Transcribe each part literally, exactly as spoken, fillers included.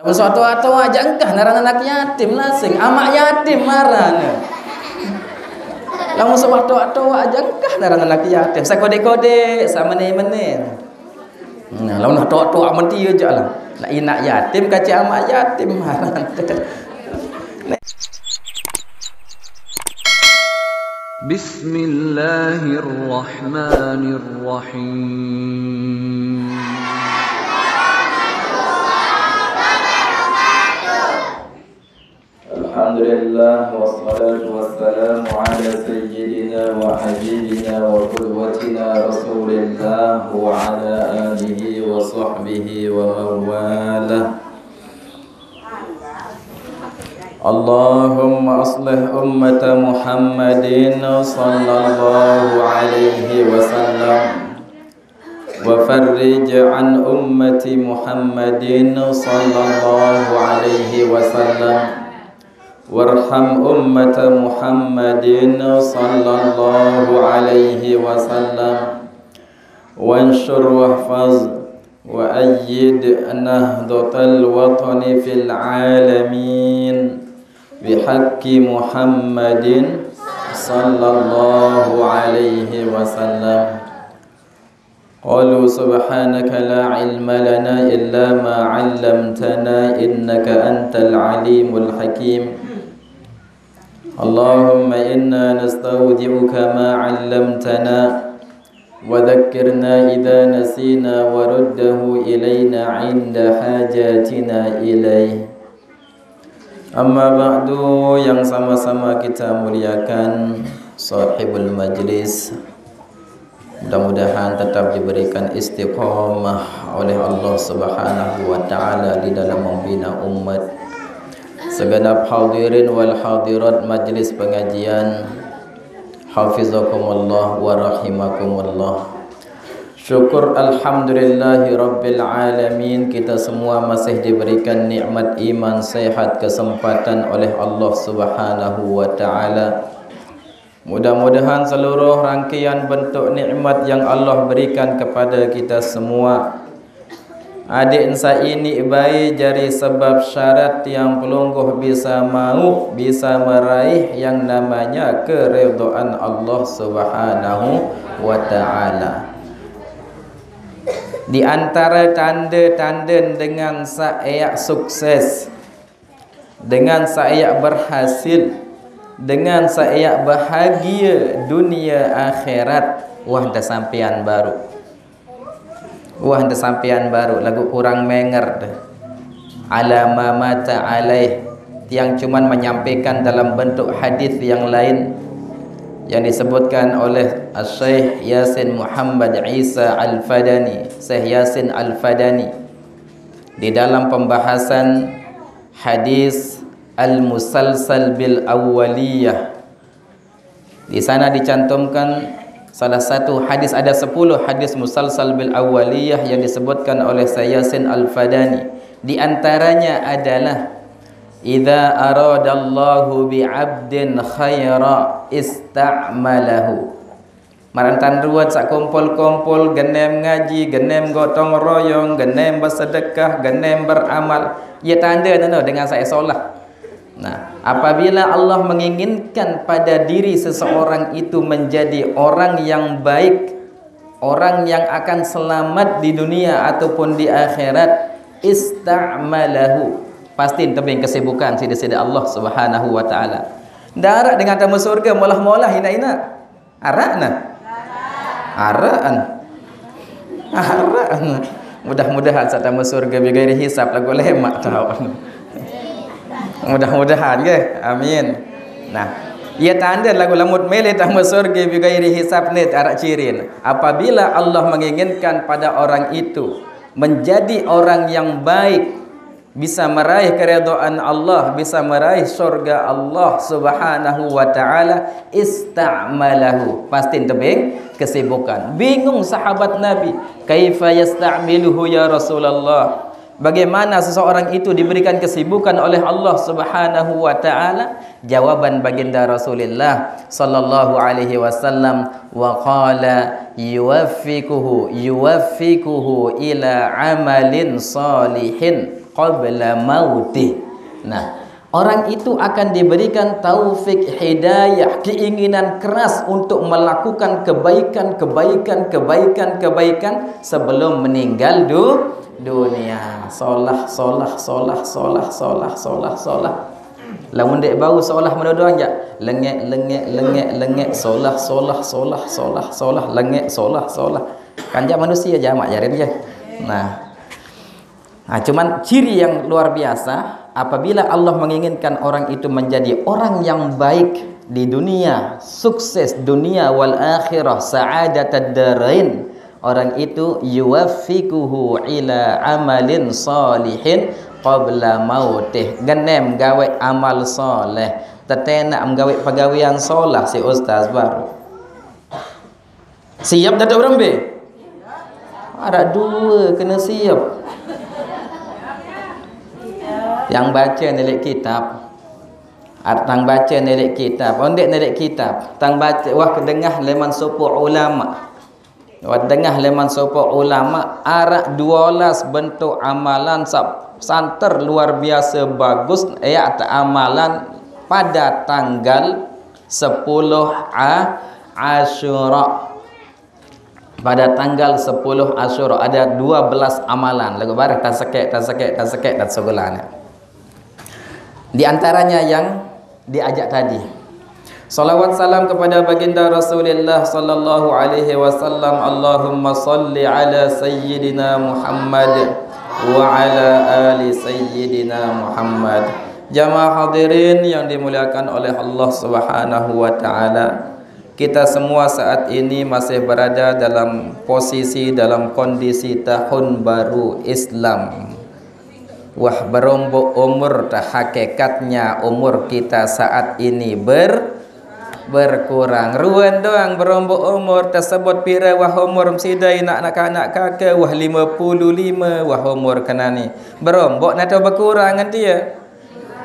Lamun sok tuak-tuak ajak engkah naran anak yatim lasing, amak yatim aranna. Lamun sok tuak-tuak ajak engkah naran anak yatim, sakodék-kodék, samene-mene. Nah, lamun tuak-tuak menti aja lah. Nak inak yatim kacé amak yatim aranna. بسم الله الرحمن الرحيم. الحمد لله والصلاة والسلام على سيدنا وحبيبنا وقدوتنا رسول الله وعلى آله وصحبه ومن والاه. اللهم أصلح أمة محمد صلى الله عليه وسلم، وفرج عن أمة محمد صلى الله عليه وسلم، وارحم أمة محمد صلى الله عليه وسلم، وانشر واحفظ وأيد نهضة الوطن في العالمين بحق محمد صلى الله عليه وسلم. قالوا سبحانك لا علم لنا إلا ما علمتنا إنك أنت العليم الحكيم. اللهم إنا نستودعك ما علمتنا وذكرنا إذا نسينا ورده إلينا عند حاجتنا إليه. Amma ba'du, yang sama-sama kita muliakan sahibul majlis. Mudah-mudahan tetap diberikan istiqomah oleh Allah Subhanahu wa taala di dalam membina umat. Segenap hadirin wal hadirat majlis pengajian, hafizakumullah wa rahimakumullah. Syukur alhamdulillahi rabbil alamin, kita semua masih diberikan nikmat iman, sehat, kesempatan oleh Allah Subhanahu wa taala. Mudah-mudahan seluruh rangkaian bentuk nikmat yang Allah berikan kepada kita semua, adik ensa ini bae jari sebab syarat yang pelungguh bisa mau, bisa meraih yang namanya keridhaan Allah Subhanahu wa taala. Di antara tanda-tanda dengan saeak sukses, dengan saeak berhasil, dengan saeak bahagia dunia akhirat, wah, da sampean baru. Wah, da sampean baru, lagu kurang menger deh. Ala ma mata alaih, yang cuman menyampaikan dalam bentuk hadis yang lain yang disebutkan oleh Syekh Yasin Muhammad Isa Al-Fadani, Syekh Yasin Al-Fadani, di dalam pembahasan hadis al-musalsal bil awwaliyah. Di sana dicantumkan salah satu hadis, ada sepuluh hadis musalsal bil awwaliyah yang disebutkan oleh Syekh Yasin Al-Fadani. Di antaranya adalah, "Idza aradallahu bi 'abdin khaira ista'malahu." Marantan ruwet sakumpul-kumpul, genem ngaji, genem gotong royong, genem bersedekah, genem beramal. Ya tanda neno dengan saya solah. Nah, apabila Allah menginginkan pada diri seseorang itu menjadi orang yang baik, orang yang akan selamat di dunia ataupun di akhirat, ista'malahu. Pasti tebing kesibukan sida-sida Allah Subhanahu wa taala. Darat dengan tamu surga molah-molah ina-ina. Arak nah. Arakan. Arakan. Mudah-mudahan satamu surga bigairi hisab lagu lemak tahu. Mudah-mudahan nggih. Amin. Nah, ia tanda lagu lamut mele tamu surga bigairi hisab net arak cirin. Apabila Allah menginginkan pada orang itu menjadi orang yang baik, bisa meraih keridhaan Allah, bisa meraih surga Allah Subhanahu wa taala, ista'malahu. Pasti tebing kesibukan. Bingung sahabat Nabi, "Kaifa yasta'miluhu ya Rasulullah?" Bagaimana seseorang itu diberikan kesibukan oleh Allah Subhanahu wa taala? Jawaban baginda Rasulullah sallallahu alaihi wasallam, wa qala yuwaffiquhu yuwaffiquhu ila amalin salihin. qabla mautih. Nah, orang itu akan diberikan taufik, hidayah, keinginan keras untuk melakukan kebaikan, kebaikan, kebaikan, kebaikan sebelum meninggal du-, dunia. Solah, solah, solah, solah, solah, solah, solah. Lamun dek bau solah menodong ja. Lengek, lengek, lengek, lengek. Solah, solah, solah, solah, solah. Lengek, solah, solah. Kan ja manusia jamak jarin ja. Nah. Nah, cuman ciri yang luar biasa, apabila Allah menginginkan orang itu menjadi orang yang baik di dunia, sukses dunia wal akhirah, sa'adatad darain, orang itu yuwaffiquhu ila amalin salihin qabla mautih. Genem gawe amal soleh. Tetenak menggawe pegawean solah si ustaz baru. Siap datuk berembe? Ada dua kena siap. Yang baca nelik kitab. At-, tang baca nelik kitab. Ondek nelik kitab. Tang baca, wah, kedengah leman sopo ulama. Wah, dengah leman sopo ulama. Arak dua belas bentuk amalan sab-, santer luar biasa bagus. Ya, amalan pada tanggal sepuluh A-, Asyura. Pada tanggal sepuluh Asyura ada dua belas amalan. Lagu bareh tasekek, tasekek, tasekek dan segulanya. Di antaranya yang diajak tadi. Salawat salam kepada baginda Rasulullah sallallahu alaihi wasallam. Allahumma salli ala sayyidina Muhammad wa ala ali sayyidina Muhammad. Jamaah hadirin yang dimuliakan oleh Allah Subhanahu wa taala. Kita semua saat ini masih berada dalam posisi, dalam kondisi tahun baru Islam. Wah, berombok umur, tah hakikatnya umur kita saat ini ber-, berkurang. Ruan doang berombok umur, tersebut pira wah umur sidai nak, nak anak kaka, wah lima puluh lima wah umur kenani. Berombok nato berkurang nanti ya.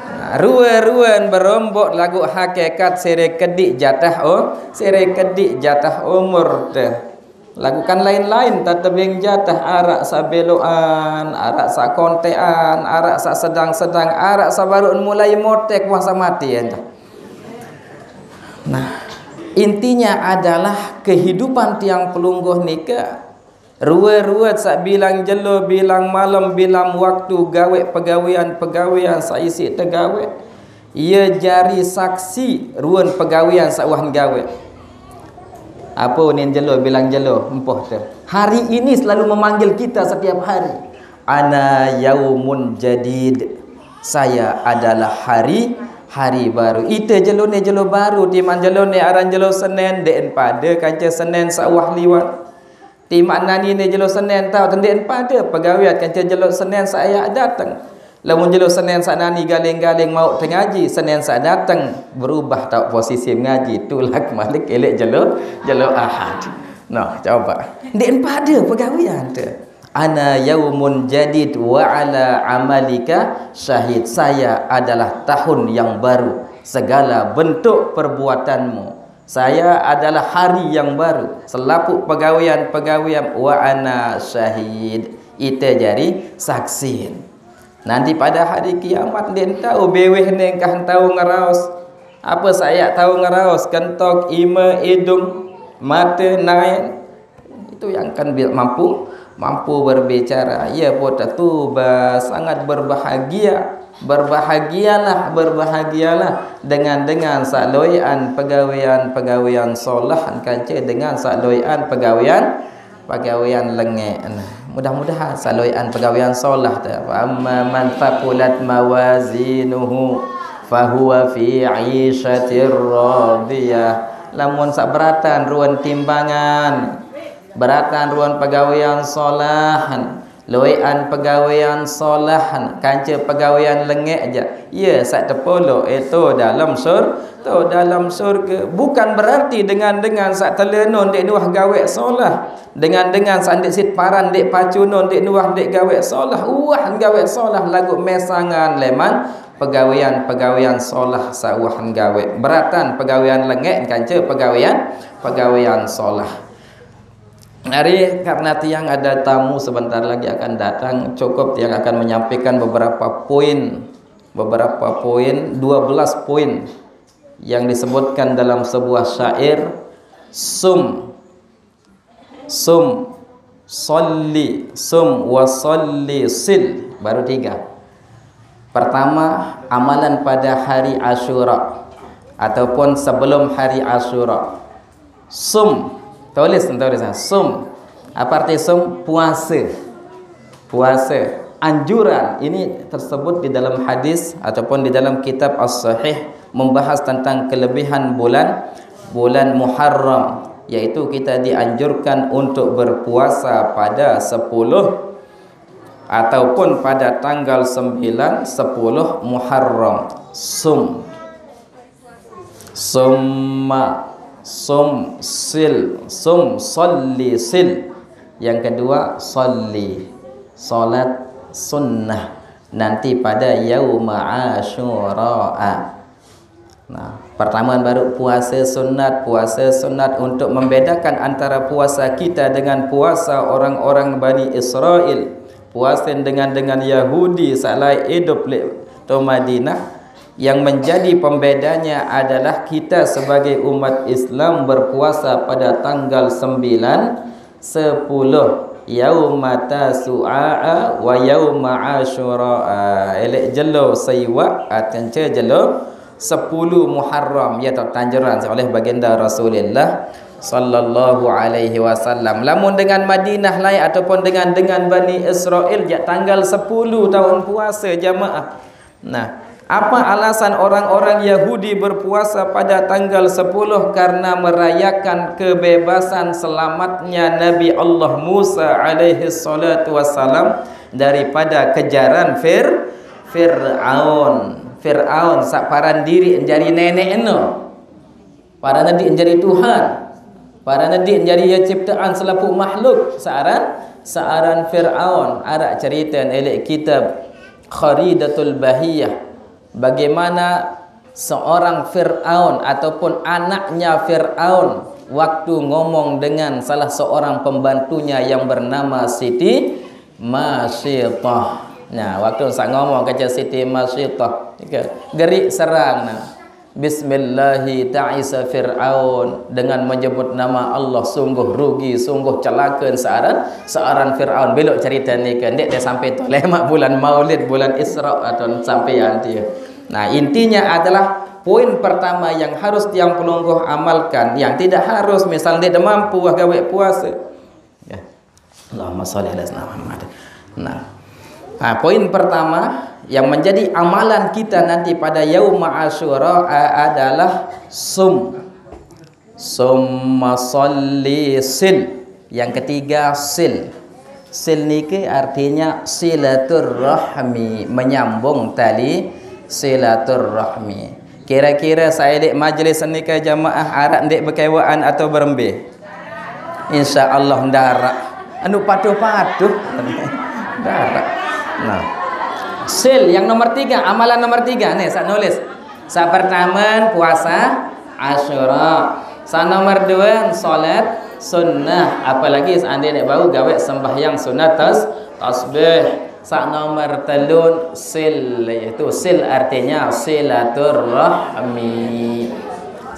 Nah, ruan-ruan berombok lagu hakikat sere kedik jatah, oh, sere kedik jatah umur teh. Lagu kan lain-lain, tak tebing jatah, arak sabeloan, arak sakontean, arak sa sedang-sedang, arak sabaru mulai motek, wah samati entah. Nah, intinya adalah kehidupan tiang pelungguh nika ruwet-ruwet sak bilang jelo, bilang malam, bilang waktu gawe pegawean-pegawean saisi tegawe. Ia jari saksi ruan pegawean sak wahan gawe. Apa nin jelo, bilang jelo, empoh te. Hari ini selalu memanggil kita setiap hari. Ana yaumun jadid. Saya adalah hari, hari baru. Ite jelo ne jelo baru, timan jelo ne aran jelo Senen, dek pada kanca Senen sak wah liwat. Timak nani ne jelo Senen tau, tendek pada pegawean kanca jelo Senen saya dateng. Lamun jelo Senen sak nani galing-galing mau tengaji, Senen sak dateng berubah tau posisi mengaji, tulak malik elek jelo, jelo Ahad. Nah, coba. Ndek pada pegawean tu. Ana yaumun jadid wa ala amalika syahid. Saya adalah tahun yang baru. Segala bentuk perbuatanmu. Saya adalah hari yang baru. Selapuh pegawean-pegawean wa ana syahid. Ite jari saksi. Nanti pada hari kiamat, den tau beweh nengkah tau ngeraos. Apa saya tau ngeraos? Kentok, ime, idung, mate, naen. Itu yang akan bi-, mampu, mampu berbicara. Ia pun tuba, sangat berbahagia. Berbahagialah, berbahagialah dengan, dengan sak loian pegawean-pegawean solah, kance dengan sak loian pegawean, pegawean lengek. Nah, mudah-mudahan sak loian pegawean solah tu. Fa amma man thaqulat mawazinuhu fahuwa fi 'isyatir radiyah. Lamun sak beratan ruan timbangan, beratan ruan pegawean solah, loian pegawean solah, kance pegawean lengek ja. Ia sak tepolo itu dalam sur-, tu dalam surga. Bukan berarti dengan, dengan sak telenon dek nuah gawe solah. Dengan, dengan sak dek sit paran dek pacunon dek nuah dek gawe solah. Uah gawe solah lagu mesangan leman pegawean-pegawean solah sak uah gawe. Beratan pegawean lengek kance pegawean, pegawean solah. Hari, karena tiang ada tamu sebentar lagi akan datang, cukup tiang akan menyampaikan beberapa poin, beberapa poin, dua belas poin yang disebutkan dalam sebuah syair, sum, sum, salli, sum, wa salli, sil. Baru tiga. Pertama, amalan pada hari Asyura ataupun sebelum hari Asyura. Sum, tulis, tulis, sum. Apa arti sum? Puasa. Puasa. Anjuran ini tersebut di dalam hadis ataupun di dalam kitab As-Sahih, membahas tentang kelebihan bulan, bulan Muharram, yaitu kita dianjurkan untuk berpuasa pada sepuluh ataupun pada tanggal sembilan, sepuluh Muharram. Sum. Summa, sum, sil, sum, salli, sil. Yang kedua, salli. Salat sunnah. Nanti pada yauma Asyura. Nah, pertama baru puasa sunat, puasa sunat untuk membedakan antara puasa kita dengan puasa orang-orang Bani Israel. Puasa dengan, dengan Yahudi saat lai hidup di Madinah. Yang menjadi pembedanya adalah kita sebagai umat Islam berpuasa pada tanggal sembilan, sepuluh, yauma Tasu'a wa yauma Asyura. Elek jelo seiwa, atance jelo sepuluh Muharram, ya, tau tanjuran oleh baginda Rasulullah sallallahu alaihi wasallam. Lamun dengan Madinah lai ataupun dengan, dengan Bani Israel, jak tanggal sepuluh taun puasa, jamaah. Nah, apa alasan orang-orang Yahudi berpuasa pada tanggal sepuluh? Karena merayakan kebebasan selamatnya Nabi Allah Musa alaihi salatu wassalam daripada kejaran Fir-, Fir'aun. Fir'aun sak paran diri menjadi nenek eno. Para nadi menjadi Tuhan. Para nadi menjadi ya ciptaan selapuq makhluk. Searan, searan Fir'aun. Arak cerita elek kitab Kharidatul Bahiyah. Bagaimana seorang Fir'aun ataupun anaknya Fir'aun waktu ngomong dengan salah seorang pembantunya yang bernama Siti Masyitah. Nah, waktu sak ngomong kece Siti Masyitah, gerik serang, nah. Bismillahi ta'isa Fir'aun, dengan menyebut nama Allah sungguh rugi, sungguh celaka searan, searan Fir'aun. Belok cerita ni ke, ndik dia sampai tu lemak bulan Maulid, bulan Isra atau sampai yang dia. Nah, intinya adalah poin pertama yang harus tiang pelungguh amalkan, yang tidak harus, misal ndik dia mampu gawe puasa. Ya. Allahumma shalli ala sayyidina Muhammad. Nah, nah, poin pertama yang menjadi amalan kita nanti pada yaum Asyura adalah sum. Summa shalli, sil. Yang ketiga, sil. Sil niki artinya silaturrahmi, menyambung tali silaturrahmi. Kira-kira sailik majlis nika jamaah arak ndik bekewaan atau berembe? Insya Allah ndarak. Anu patuh-patuh. Ndarak. Nah. Sil yang nomor tiga, amalan nomor tiga nih, sak nulis. Sak pertama puasa Asyura. Sak nomor dua salat sunnah. Apalagi seandainya bau gawe sembahyang sunat tas-, tasbih. Sak nomor telun sil, yaitu sil artinya silaturrahmi.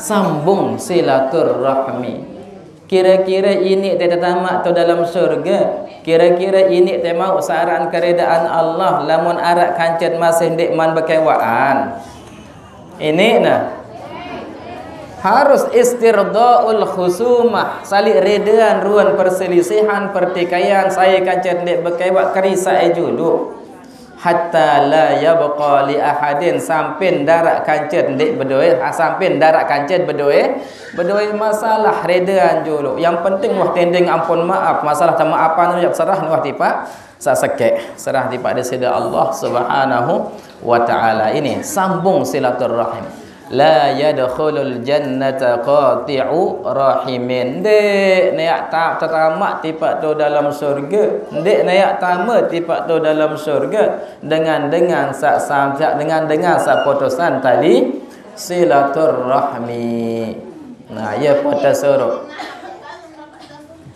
Sambung silaturrahmi. Kira-kira ini te tetamak tu dalam surga. Kira-kira ini te mau saran keredaan Allah. Lamun arak kancet masih ndik man bekewaan. Ini nah. Harus istirdaul khusumah, salik redean ruan perselisihan, pertikaian, saya kancet ndik bekewa kerisa e julu. Hatta la yabqa li ahadin, sampai ndarak kancet ndik bedoe, ha, sampai ndarak kancet bedoe, bedoe masalah redean julu. Yang penting wah tending ampun maaf, masalah temaafan ujak serah wah tipak sasekek, serah tipak di sida Allah Subhanahu wa Ta'ala. Ini sambung silaturrahim. La yadkhulul jannata qati'u rahimin. Ndik neak ta-, tetamak tipak tu dalam surga. Ndik neak tama tipak tu dalam surga dengan, dengan sak samjak, dengan, dengan sak putusan tali silaturrahmi. Nah, ya pada suruh.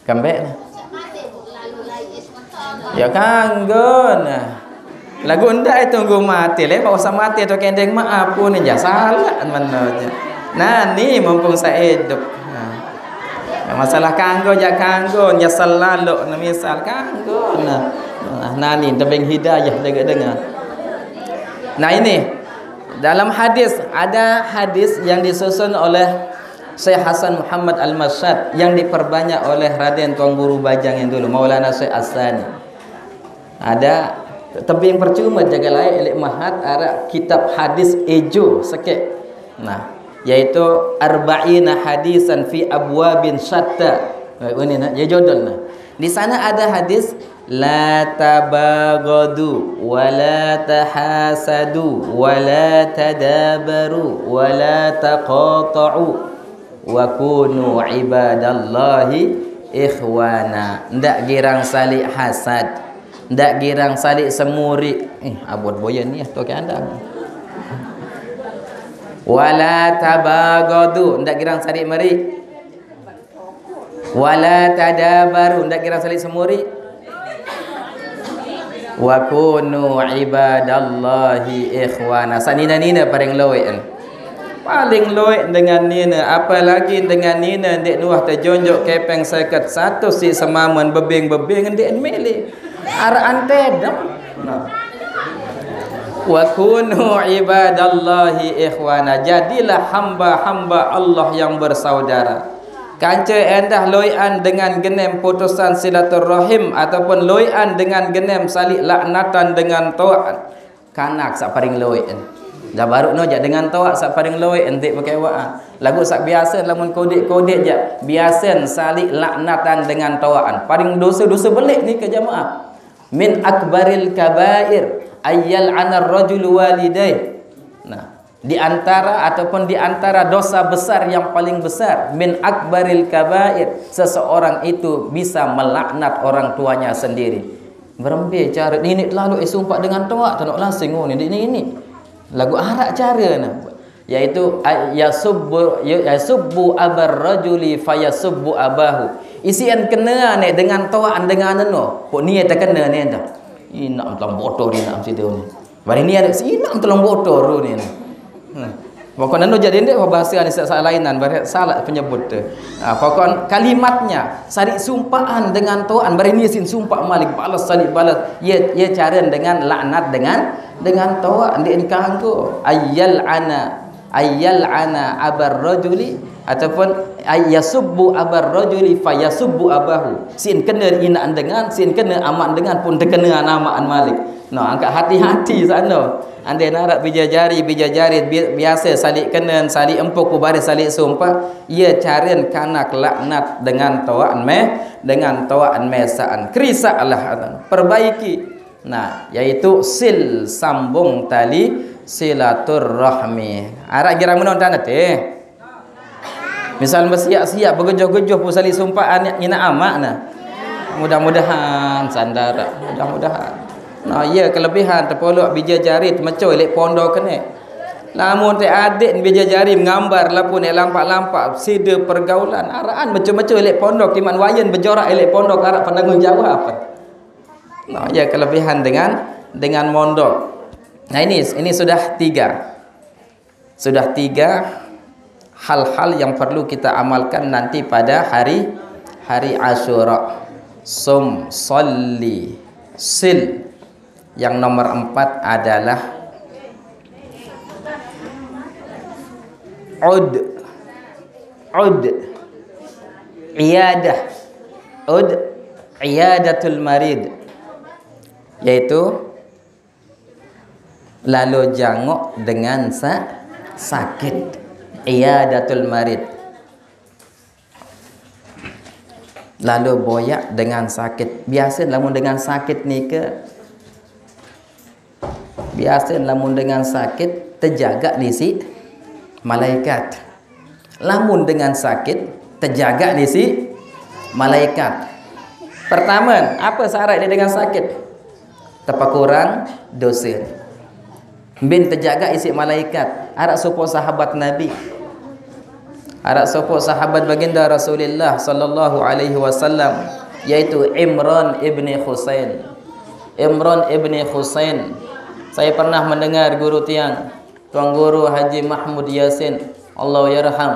Kembek. Ya kanggo nah. Lagu ndak itu tunggu mati, lepas usah mati tu kendeng maaf ku ni ja salah mana je. Nah, ni mumpung saya hidup. Nah. Masalah kanggo ja kanggo, nyesal lalu, nah, misal kanggo. Nah. Nah, nah ni tebing hidayah dengar-dengar. Nah, ini dalam hadis, ada hadis yang disusun oleh Syekh Hasan Muhammad Al-Masyad yang diperbanyak oleh Raden Tuan Guru Bajang yang dulu, Maulana Syekh Asani. Ada tebing percuma jaga lain elek mahat arah kitab hadis ejo sekek. Nah, yaitu Arba'ina Hadisan fi Abwabin Syatta. Eh, ini nah, ya judul nah. Di sana ada hadis, "La tabagadu, wa la tahasadu, wa la tadabaru, wa la taqata'u, wa kunu ibadallahi ikhwana." Ndak girang salik hasad, ndak girang salik semuri. Eh, abot boyan ni, tu ke anda. "Wa la tabagadu," ndak girang salik meri. "Wa la tadabaru," ndak girang salik semuri. "Wa kunu ibadallahi ikhwana." Sanina-nina paling loek kan. Paling loek dengan nina, apalagi dengan nina ndik nuah terjonjok kepeng seket satu si semaman bebing-bebing ndik milih. Araan tedem. Nah. "Wa kunu ibadallahi ikhwana." Jadilah hamba-hamba Allah yang bersaudara. Kanca endah loian dengan genem putusan silaturrahim ataupun loian dengan genem salik laknatan dengan toak. Kanak sak paling loian. Dah baru no jak dengan toak sak paling loian, enti pakai waan. Lagu sak biasa lamun kodik-kodik jak. Biasa salik laknatan dengan toakan. Paling dosa-dosa belik ni ke jamaah. "Min akbaril kabair ayyal anar rajulu walidaih." Nah, di antara ataupun di antara dosa besar yang paling besar, "min akbaril kabair," seseorang itu bisa melaknat orang tuanya sendiri. Berembe cara ini terlalu eh, sumpah dengan toak, tenok langsung ni, ini, ini. Lagu arak cara nah. Yaitu, ay-, yasubbu, ya-, yasubbu abar rajuli fayasubbu abahu. Isian kena ni dengan toak dengan eno. Pok ni terkena ni dah. Ina dalam botol ina situ ni. Bari ni ada si ina dalam botol ni. Hmm. Pokok nanu jadi ndak bahasa ni sa-, sa-, lainan, bari salah penyebut tu. Ha, pokok kalimatnya, salik sumpahan dengan toak, bari ni sin sumpah malik, balas salik balas. Ya, ya cara dengan laknat dengan, dengan toak, ndik kanggo. Ayyal ana, ayyal ana abar rajuli, ataupun ay-, yasubbu abar rajuli fa yasubbu abahu. Sin kena ina dengan, sin kena amak dengan pun terkena amak malik. Nah, angkat hati-hati sana. Andai narak bijajari, bijajari bi-, biasa salik kenen, salik empuk, ku baris salik sumpah. Ia carin kanak laknat dengan toak meh, dengan toak mesaan. Kerisak lah. Perbaiki. Nah, yaitu sil sambung tali silaturrahmi. Arak girang menonton nanti. Misal bersiap-siap, bergejuh-gejuh pun salik sumpah anak ina amak nah. Mudah-mudahan sandara, mudah-mudahan. Nah, ya kelebihan tepolok bija jari temecoy lek pondok kene. Lamun te adik bija jari menggambar lapun eh lampak-lampak sida pergaulan. Araan mecoy-mecoy lek pondok kiman wayen bejorak lek pondok arak penanggung jawab. Nah, ya kelebihan dengan dengan mondok. Nah, ini ini sudah tiga. Sudah tiga hal-hal yang perlu kita amalkan nanti pada hari hari Asyura. Sum, salli, sil. Yang nomor empat adalah ud, ud, iyadah, ud, iyadatul marid, yaitu lalu jangok dengan sa-, sakit. Iyadatul marid. Lalu boyak dengan sakit. Biasa lamun dengan sakit ni ke, biasa lamun dengan sakit terjaga ni si malaikat. Lamun dengan sakit terjaga ni si malaikat. Pertama, apa syarat dia dengan sakit? Tepakurang dosa. Bin terjaga isi malaikat. Arak sopo sahabat Nabi. Arak sopo sahabat baginda Rasulullah sallallahu alaihi wasallam, yaitu Imran ibni Husain. Imran ibni Husain. Saya pernah mendengar guru tiang, Tuan Guru Haji Mahmud Yasin, Allah yarham.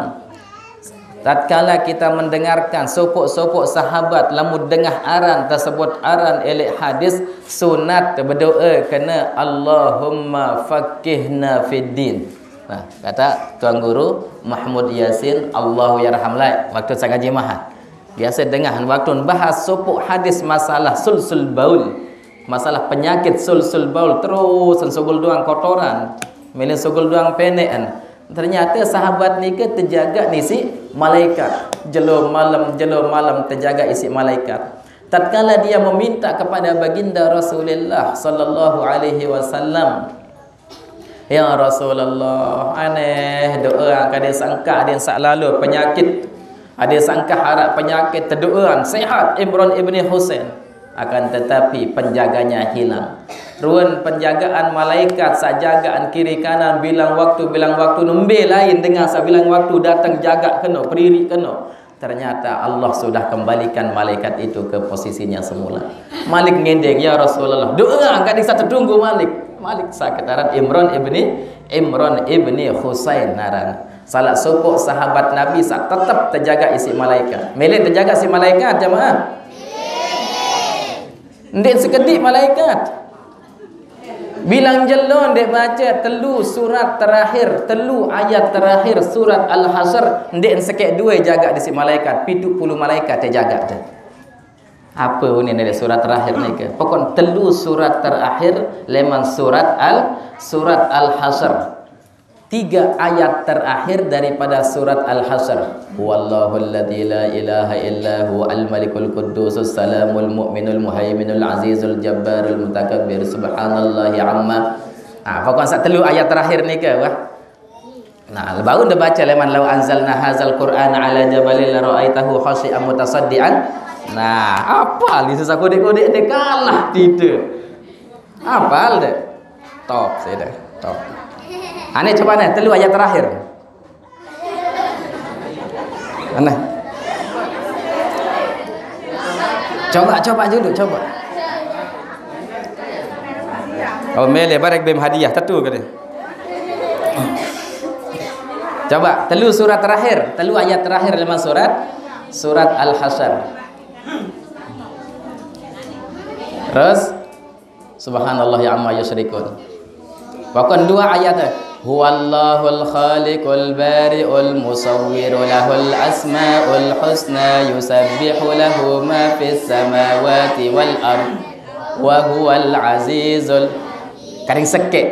Tatkala kita mendengarkan sopok-sopok sahabat lamun dengah aran tersebut aran elek hadis, sunat berdoa kena Allahumma faqihna fid din. Nah, kata Tuan Guru Mahmud Yasin, Allahu yarham lai, waktu sang Haji Maha. Biasa dengah waktu bahas sopok hadis masalah sulsul baul. Masalah penyakit sulsul baul terus sogol doang kotoran. Milih sogol doang penekan. Ternyata sahabat nika terjaga nisi malaikat. Jelo malam, jelo malam terjaga isi malaikat. Tatkala dia meminta kepada baginda Rasulullah sallallahu alaihi wasallam, "Ya Rasulullah, aneh doa kada sangka ada sak lalu penyakit. Ada sangka harap penyakit, doa sehat Imran ibni Husain. Akan tetapi penjaganya hilang." Ruan penjagaan malaikat, sajagaan kiri kanan, bilang waktu, bilang waktu, nembe lain dengan sabilang waktu datang jaga kena, periri kena. Ternyata Allah sudah kembalikan malaikat itu ke posisinya semula. Malik ngendeng, "Ya Rasulullah, doa angkat diksa tertunggu Malik." Malik sakit aran Imran ibni, Imran ibni Husain naran. Salah sopok sahabat Nabi sa tetap terjaga isi malaikat. Milih terjaga si malaikat, jamaah. Ndik sekedik malaikat. Bilang jelo ndik baca telu surat terakhir, telu ayat terakhir surat Al-Hasyr, ndik sekek dua jaga disi malaikat, pitu puluh malaikat yang jaga tu. Apa ini dari surat terakhir ni ke? Pokok telu surat terakhir leman surat Al surat Al-Hasyr. Tiga ayat terakhir daripada surat Al-Hasyr. "Huwallahul ladzi la ilaha illa huwa al-malikul quddusus salamul mu'minul muhaiminul azizul jabbarul mutakabbir, subhanallahi amma." Ah, pokok satu telu ayat terakhir ni ke, wah. Nah, baru dia baca leman, "Lau anzalna hazal Qur'an ala jabalin la ra'aitahu khashi'an mutasaddian." Nah, apa ni susah kodik-kodik dia kalah tidak. Apal deh. Top, saya dah. Top. Aneh coba nih, telu ayat terakhir. Aneh. Coba, coba dulu, coba. Oh, mele barek bem hadiah, tentu ke dia. Coba, telu surat terakhir, telu ayat terakhir dalam surat, surat Al-Hasyr. Terus, Subhanallah ya amma yusyrikun. Pokok dua ayat, eh. "Huwallahul khaliqul bari'ul musawwiru lahul asma'ul husna yusabbihu lahu ma fis samawati wal ard wa huwal azizul." Karing sekek.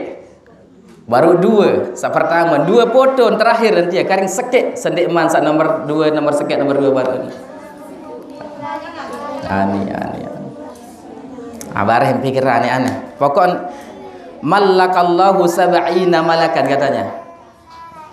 Baru dua, sa pertama, dua potong terakhir nanti ya, karing sekek, sendek man sa nomor dua, nomor sekek, nomor dua baru. Ani, ani, ani. Ah, bareh pikir aneh-aneh. Pokok, "Mallakallahu sab'ina malakan," katanya.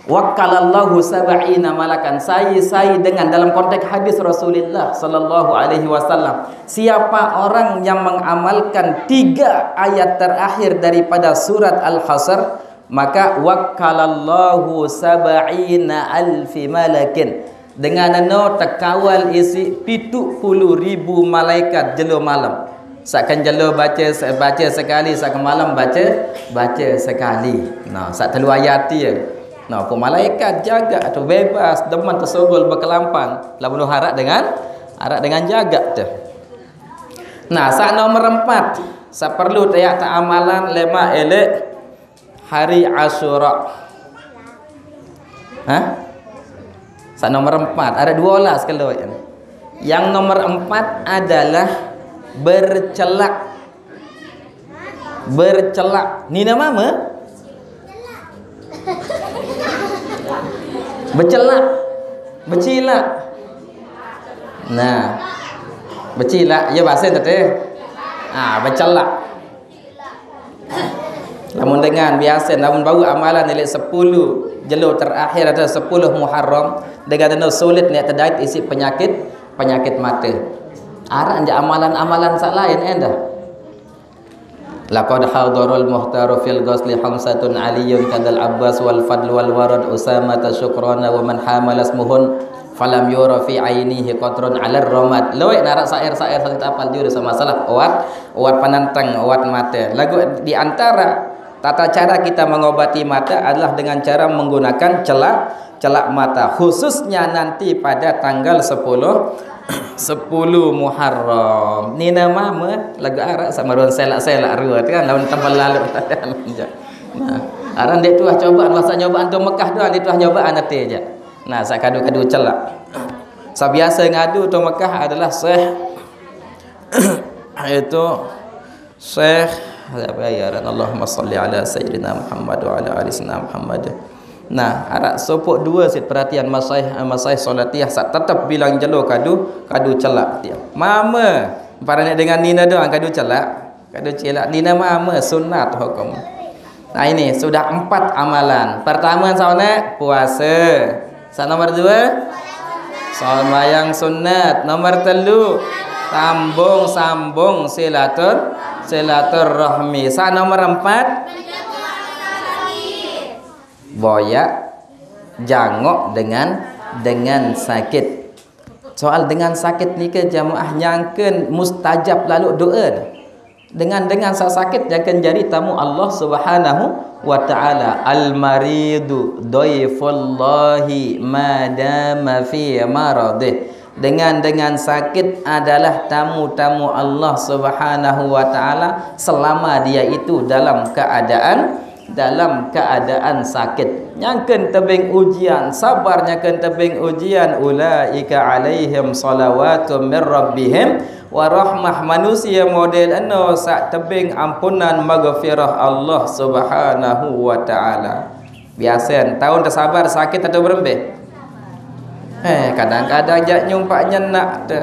"Wakkalallahu sab'ina malakan." Sai, sai dengan dalam konteks hadis Rasulullah sallallahu alaihi wasallam. Siapa orang yang mengamalkan tiga ayat terakhir daripada surat Al-Hasyr, maka wakkalallahu sab'ina alfi malakin. Dengan eno tekawal isi pitu puluh ribu malaikat jelo malam. Sakan jelo baca, baca sekali, sakan malam baca, baca sekali. Nah, sak telu ayat dia. Nah, ku malaikat jaga tu bebas, demen tersogol berkelampan. Lamun harap dengan, harap dengan jaga tu. Nah, sak nomor empat, sak perlu tayak tak amalan lemak elek hari Asyura. Hah? Sak nomor empat, ada dua olah sekali. Yang nomor empat adalah bercelak. Bercelak. Ni nama apa? Bercelak. Bercilak. Nah. Bercilak. Ya, bahasa tadi. Ah, bercelak. Lamun dengan biasa, lamun bau amalan nilai sepuluh jelo terakhir atau sepuluh Muharram, dengan deno sulit ni terdait isi penyakit, penyakit mata. Aran je amalan-amalan sak lain endah. Laqad hadarul muhtaru fil ghusli khamsatun aliyun kadal Abbas wal Fadl wal Warad Usama Syukrana wa man hamala ismuhun. Falam yura fi ainihi qatrun alar ramat. Loi narak syair-syair satu tapal juru sama masalah obat, obat penenteng, obat mata. Lagu di antara tata cara kita mengobati mata adalah dengan cara menggunakan celak, celak mata, khususnya nanti pada tanggal sepuluh, sepuluh Muharram. Nina mama lagu arak sama ruang selak-selak ruat kan lawan tebal lalu. Nah, aran dia tuah cobaan masa nyobaan tu Mekah tu dia tuah nyobaan nanti aja. Nah, sak kadu-kadu celak. Sabiasa ngadu tu Mekah adalah Syekh itu Syekh siapa ya ran Allahumma salli ala sayyidina Muhammad wa ala ali sayyidina Muhammad. Nah, arak sopok dua sit perhatian masai masai solatiyah sak tetap bilang jelo kadu kadu celak dia. Mama, para nek dengan nina doang kadu celak. Kadu celak nina mama sunat hukum. Nah, ini sudah empat amalan. Pertama sauna puasa. Sa nomor dua sembahyang sunat. Nomor telu tambung sambung silatur silaturrahmi. Sa nomor empat boyak jangok dengan dengan sakit. Soal dengan sakit nika jamaah nyangken mustajab lalu doa. Dengan dengan sa sakit nyangken jari tamu Allah Subhanahu wa taala. Al maridu dhaifullahi madama fi maradih. Dengan dengan sakit adalah tamu-tamu Allah Subhanahu wa taala selama dia itu dalam keadaan dalam keadaan sakit. Nyangken tebing ujian, sabar nyangken tebing ujian, ulaika alaihim salawatu mir rabbihim wa rahmah. Manusia model eno sak tebing ampunan maghfirah Allah Subhanahu wa taala. Biasa tahun tersabar sakit atau berembe? Eh, kadang-kadang jak nyumpak nyenak tu.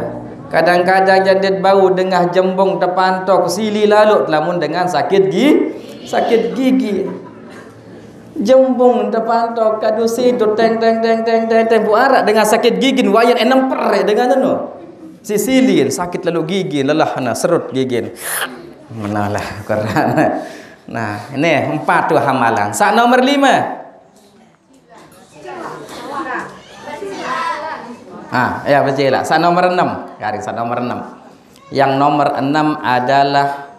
Kadang-kadang jadit bau dengah jembung tepantok sili lalu lamun dengan sakit gi sakit gigi. Jembung tepantok kadu situ teng teng teng teng teng teng buarak dengan sakit gigi wayan enam per dengan anu. Sisilin sakit lalu gigi lelah na serut gigi. Menalah Quran. Nah, ini empat tu hamalan. Sak nomor lima. Ah, ya betul lah. Sak nomor enam. Garis sak nomor enam. Yang nomor enam adalah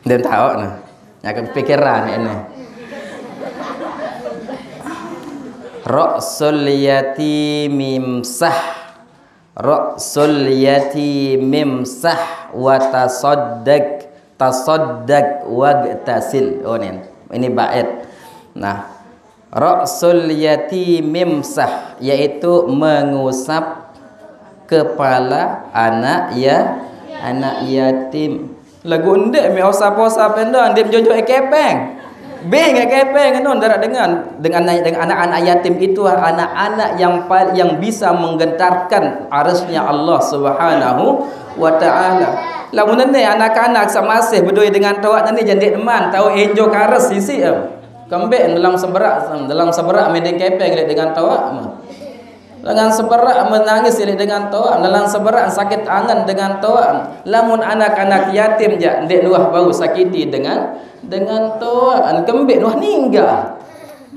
dia tahu nah. Yang kepikiran ini. Ra'sul yatimim sah. Ra'sul yatimim sah wa tasaddaq. Tasaddaq wagtasil. Oh ni. Ini bait. Nah, ra'sul yatimim sah yaitu mengusap kepala anak ya anak yatim. Lagu ndek mi osap-osap endo ndek jojo e kepeng. Bing e kepeng endo ndara dengan dengan dengan anak-anak yatim itu anak-anak yang pal- yang bisa menggentarkan arasnya Allah Subhanahu wa taala. Lamun ne anak-anak samasih bedoi dengan toak ne jandek neman tau enjo kares sisi em. Kembek dalam seberak dalam seberak mending kepeng lek dengan toak. Dengan seberak menangis ilik dengan toa, dalam seberak sakit angan dengan toa. Lamun anak-anak yatim jak ndek luah bau sakiti dengan dengan toa, kembik luah ninggal.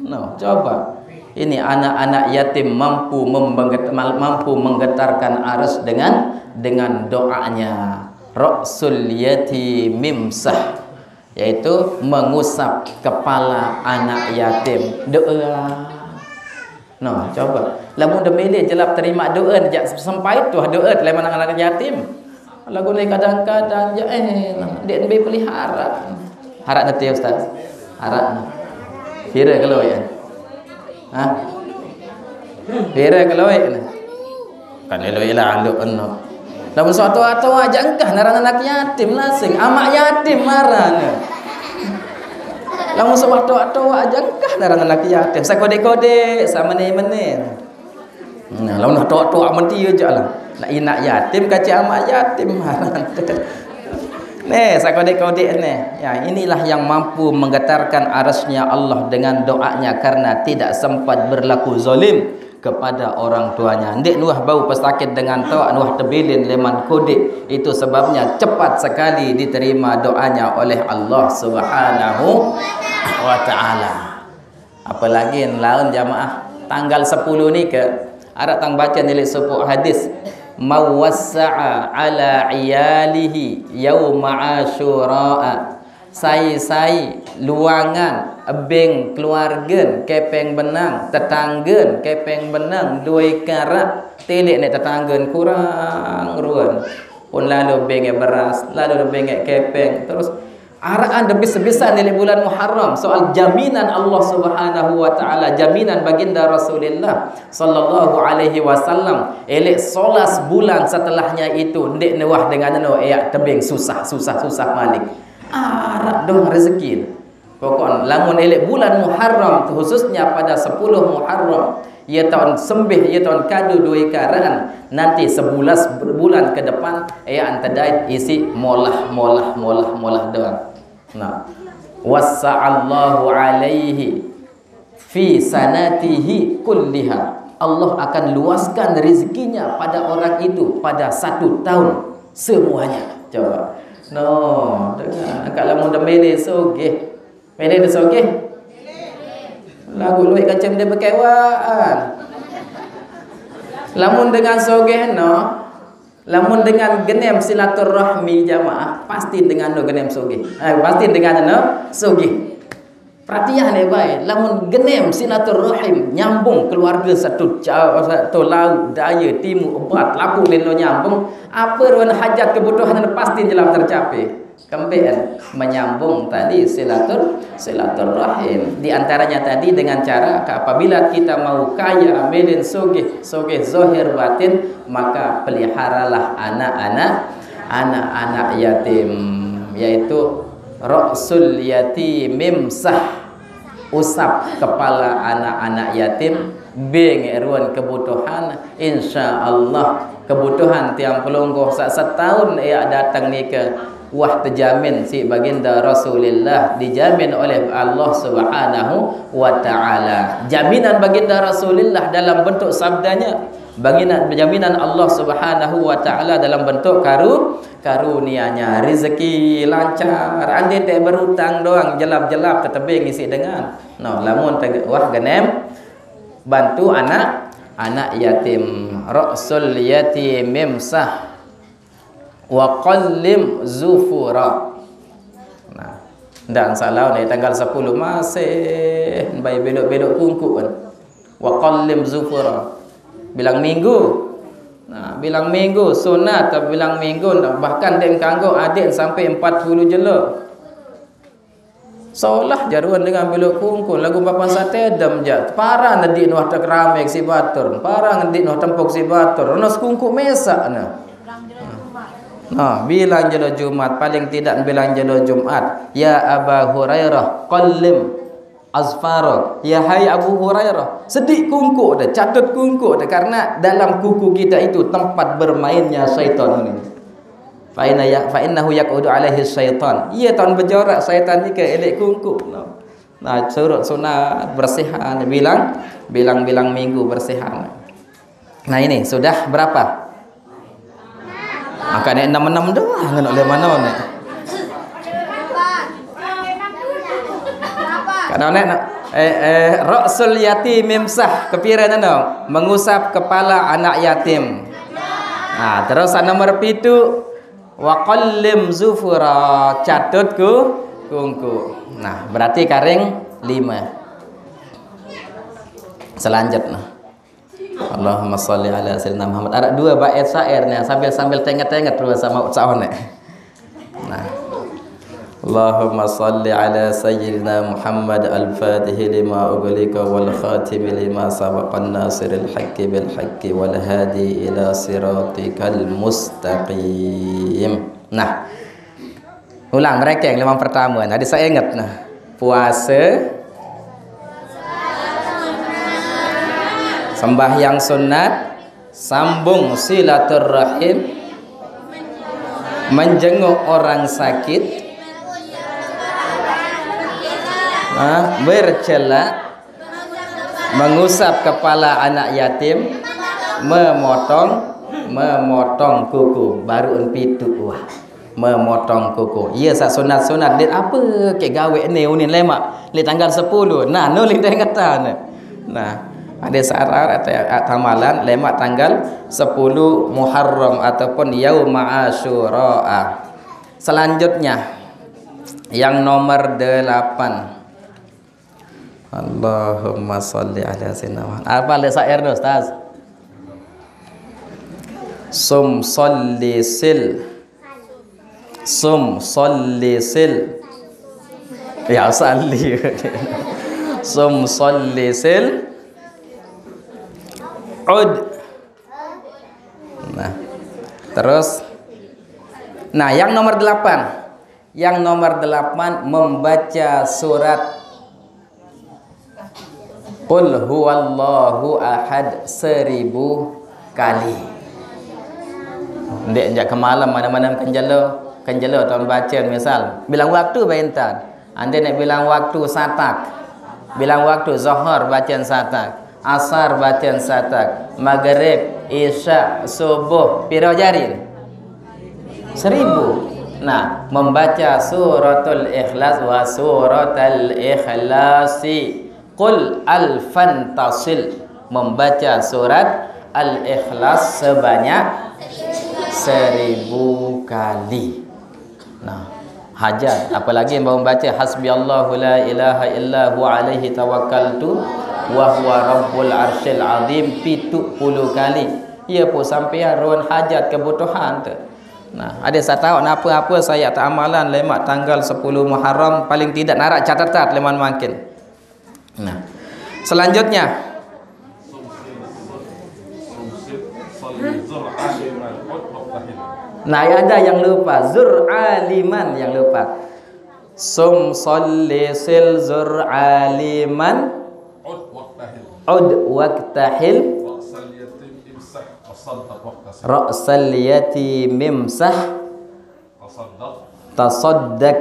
No, coba. Ini anak-anak yatim mampu mampu menggetarkan aras dengan dengan doanya. Ra'sul yatimim sah, yaitu mengusap kepala anak yatim. Doa. Nah, coba. Lamun demele jelap terima doa jak sempai tu doa leman anak yatim. Lagu ni kadang-kadang je eh dia lebih pelihara. Harap nanti ustaz. Harap. Kira kalau ya. Ha? Kira kalau ya. Kan elok-elok anduk enok. Lamun sewaktu-waktu aja engkah naran anak yatim nasing, amak yatim marane. Lamun sewaktu-waktu aja engkah naran anak yatim, sakodek-kodek, sama ni mene. Nah, lamun tok-tok menti aja lah. Nak inak yatim kaci amak yatim marane. Nih, sakodek-kodek nih. Ya, inilah yang mampu menggetarkan arasnya Allah dengan doanya karena tidak sempat berlaku zalim kepada orang tuanya. Ndik nuah bau pesakit dengan toak nuah tebilin leman kodik. Itu sebabnya cepat sekali diterima doanya oleh Allah Subhanahu wa taala. Apalagi laun jamaah Tanggal sepuluh ni ke, araq tang baca ni leq sopoq hadis, "Mawassa'a ala iyalihi yauma Asyura." Sai-sai luangan ebeng keluargen kepeng benang, tetanggen kepeng benang, due karaq, tilik neq tetanggen kurang ruen. Pun lalo bengek beras, lalo bengek kepeng. Terus araqan debis-debisan leq bulan Muharram. Soal jaminan Allah Subhanahu wa Ta'ala, jaminan baginda Rasulullah sallallahu alaihi wasallam. Eleq solas bulan setelahnya itu, ndeq newah dengan eno, eaq tebeng susah, susah, susah malik. Araq dong rezeki. Pokok lamun eleq bulan Muharram, khususnya pada sepuluh Muharram, ie taun sembih, ie taun kadu due karaan, nanti sebelas bulan ke depan, eaq tedait isiq molah, molah, molah, molah doang. Nah, wassa'allahu alaihi fi sanatihi kulliha. Allah akan luaskan rezekinya pada orang itu pada satu tahun semuanya. Coba. No, dengan angkat lamun demele sogeh. Mele de sogeh. Lagu luit kacem de bekewaan. Lamun dengan sogeh no, lamun dengan genem silaturahmi jamaah, pasti dengan no genem sogeh. Eh, pasti dengan no sogeh. Perhatian ya baik, lamun genem silaturahim, nyambung keluarga satu jauh, satu laut, daya, timu, ebat, lapuq lilo nyambung, apa ruan hajat kebutuhan pasti jelas tercapai. Kembean menyambung tadi silatur silaturahim. Di antaranya tadi dengan cara apabila kita mau kaya, melin sugih, sugih zahir batin, maka peliharalah anak-anak anak-anak yatim, yaitu ra'sul yatim imsah, usap kepala anak-anak yatim, beng ruan kebutuhan, insya Allah kebutuhan tiang pelungguh saq setaun eaq dateng nike wah tejamin siq baginda Rasulillah, dijamin oleh Allah Subhanahu wa Ta'ala. Jaminan baginda Rasulillah dalam bentuk sabdanya, baginda, jaminan Allah Subhanahu wa Ta'ala dalam bentuk karu-, karunia-Nya, rezeki lancar. Andin te berutang doang, jelap-jelap tetebeng isiq dengan. No, lamun te wah genem bantu anak, anak yatim. Ra'sul yatim imsah wa qallim zufura. Nah, ndaq salah, nih, tanggal sepuluh masih bae belok-belok kungkuq kan. Wa qallim zufura. Bilang minggu. Nah, bilang minggu sunat, bilang minggu, nah, bahkan ndeq kanggo adeq sampai empat puluh jelo. Solah jaruan dengan belok kungkuq, laguq papan saq tedem jaq. Parang ndeq nuah tekeramik siq batur, parang ndeq nuah tempuk siq batur. Ono sekungkuq mesaq ne. Nah, bilang jelo Jumat, paling tidak bilang jelo Jumat. Ya Aba Hurairah, qallim azfarok. Ya hai Abu Hurairah, sediq kungkuq de, catut kungkuq de, karena dalam kuku kita itu tempat bermainnya syaitan ini. Fa inna ya, fa innahu yaqudu alaihi syaitan. Iya taun bejorak syaitan nike eleq kungkuq. Nah, surut sunat bersihan, bilang, bilang-bilang minggu bersihan. Nah, ini sudah berapa? Angkat nek enam enam doang, ngenok lima enam nek. Kadang nek, eh, eh, ra'sul yatim imsah, kepire neno? Mengusap kepala anak yatim. Nah, terus saq nomor pitu, wa qallim zufura, catut ku kungkuq. Nah, berarti karing lime. Selanjutnya. Allahumma shalli ala sayyidina Muhammad. Araq due bait syair nih, sambil-sambil tenget-tenget due sama Ustaz Onek. Nah. Allahumma shalli ala sayyidina Muhammad al-fatihi lima ughliqa wal khatimi lima sabaqa nasiril haqqi bil haqqi wal hadi ila siratikal mustaqim. Nah, ulang merekeng lima pertama. Nah, saq inget nah. Puase, sembahyang sunat, sambung silaturahim, menjenguk orang sakit, nah, bercelak, mengusap kepala anak yatim, memotong, memotong kuku, baru en pitu wah. Memotong kuku. Iya saq sunat-sunat, ndeq ape ke gawe ne unin lemaq leq tanggal sepuluh. Nah, no leq dengetan. Nah, Ada syarat atau amalan lemak tanggal sepuluh Muharram ataupun Yaum Asyura. Selanjutnya, yang nomor delapan. Allahumma salli ala sayyidina Muhammad. Apa le syair tu, Ustaz? Sum salli sil. Sum salli sil. Ya, salli. Sum salli sil. Ud. Nah, terus. Nah, yang nomor delapan. Yang nomor delapan, membaca surat Qul huwallahu ahad seribu kali. Ndeq njaq kemalem, mana-mana kenjelo, kenjelo taun baca, misal. Bilang waktu bae entan. Ande nek bilang waktu satak. Bilang waktu Zohor bacaan satak, Asar bacaan satak, Maghrib, Isya, Subuh, piro jarin? Seribu. Nah, membaca suratul Ikhlas wa suratal Ikhlasi. Qul alfan tasil. Membaca surat Al-Ikhlas sebanyak seribu kali. Nah, hajat. Apalagi yang baru baca hasbiyallahu la ilaha illa huwa alaihi tawakkaltu wa huwa rabbul arsyil azim pitu puluh kali. Iya pun sampean ruan hajat kebutuhan tu. Nah, ada saya tahu napa apa saya tak amalan lemak tanggal sepuluh Muharram, paling tidak narak catatan leman makin. Nah, selanjutnya. Nah, ada yang lupa. Zur aliman yang lupa. Sum salli sil zur aliman. Ud waktahil. Ra'sal yatim imsah. Tasaddaq. Tasaddaq.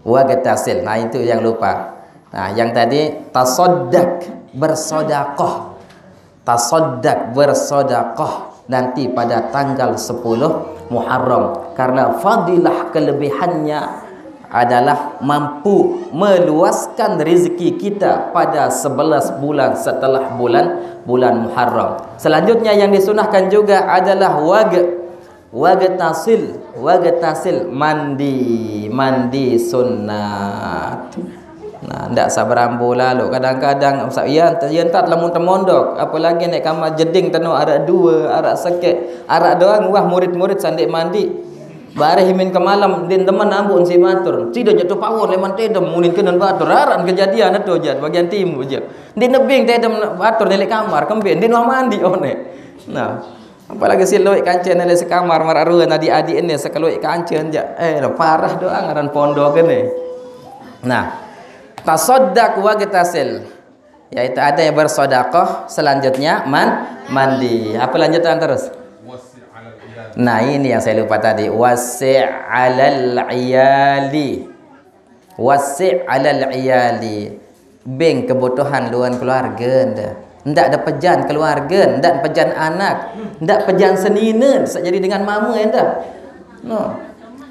Wagtasil. Nah, itu yang lupa. Nah, yang tadi tasaddaq, bersodakoh. Tasaddaq, bersodakoh. Nanti pada tanggal sepuluh Muharram. Karena fadilah kelebihannya adalah mampu meluaskan rezeki kita pada sebelas bulan setelah bulan bulan Muharram. Selanjutnya yang disunahkan juga adalah wag Wagtasil, wagtasil, mandi, mandi sunat. Nah, ndak saberambu lalu. Kadang-kadang, sa-, iya, iya entat lamun temondok, apalagi nek kamar jeding teno arak dua, arak sekek, arak doang, wah, murid-murid sandik mandi. Bareh imin ke malam, din temen ambuk si batur. Sida jatuh pawon leman tedem, munin kenen batur. Aran kejadian itu jat, bagian timur jat. Din nebing tedem batur nelik kamar, kembe, din wah mandi one. Nah, apalagi si luik kancen nelik sekamar, mararua nadi adik ini sekeluik kancen jat. Eh, parah doang aran pondok ini. Nah, tasodak wagtasil. Yaitu ada yang bersodakoh, selanjutnya man-, mandi. Apa lanjutan terus? Nah, ini yang saya lupa tadi. Wasi' alal iyali. Wasi' alal iyali. Beng kebutuhan luan keluarga nda. Ndak ada pejan keluarga, ndak pejan anak, ndak pejan senine, bisa jadi dengan mama nda. No.